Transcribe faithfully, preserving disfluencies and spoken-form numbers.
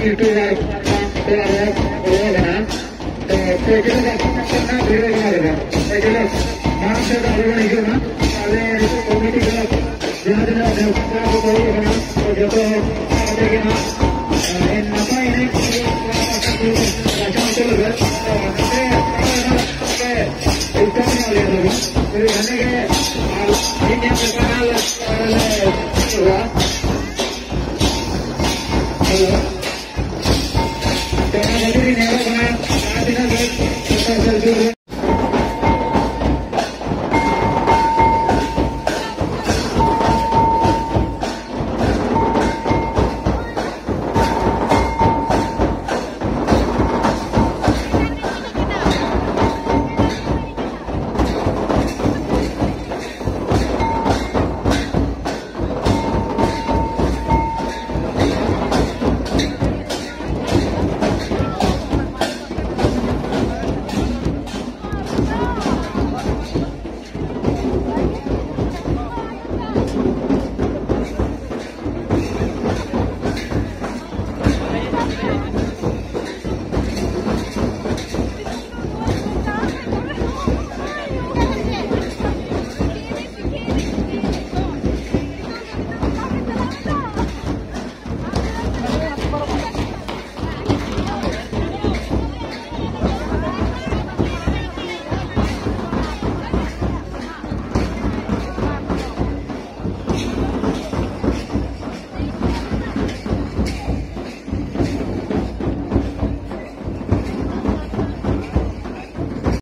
YouTuber ᱠᱚ ᱟᱵᱚ ᱵᱚᱞᱚ ᱟᱠᱟᱱᱟ᱾ ᱛᱚ, ᱯᱟᱹᱭᱠᱟᱹᱨᱤ ᱫᱚ ᱟᱠᱚ ᱠᱚ ᱠᱟᱱᱟ, ᱵᱷᱤᱲ ᱨᱮ ᱢᱮᱱᱟᱜ ᱵᱚᱱᱟ᱾ ᱛᱚ, ᱪᱚᱞᱚ, ᱢᱟᱲᱟᱝ ᱥᱮᱫ ᱟᱵᱚ ᱵᱚᱱ ᱦᱤᱡᱩᱜ ᱢᱟ᱾ ᱟᱞᱮ ᱱᱤᱛᱚᱜ ᱠᱚᱢᱤᱴᱤ ᱠᱚ ᱡᱟᱦᱟᱸ ᱛᱤᱱᱟᱹᱜ ᱱᱮᱣᱛᱟ ᱯᱮᱲᱟ ᱠᱚ ᱦᱩᱭ ᱟᱠᱟᱱᱟ, ᱛᱚ, ᱡᱚᱛᱚ ᱦᱚᱲ ᱠᱟᱛᱮ ᱜᱮ ᱦᱟᱸᱜ, ᱮ, ᱱᱟᱯᱟᱭ ᱮᱱᱮᱡ ᱠᱚ ᱵᱟᱪᱷᱟᱣ ᱦᱚᱪᱚ ᱞᱟᱹᱜᱤᱫ, ᱛᱚ, ᱱᱚᱛᱮ ᱩᱛᱛᱚᱢ ᱧᱚᱜ ᱞᱟᱹᱭ ᱫᱟᱵᱚᱱ᱾ ᱛᱚ, ᱜᱷᱟᱱᱮ ᱜᱮ, ᱟᱨ ᱢᱤᱫ ᱧᱮᱞ ᱞᱮᱠᱟ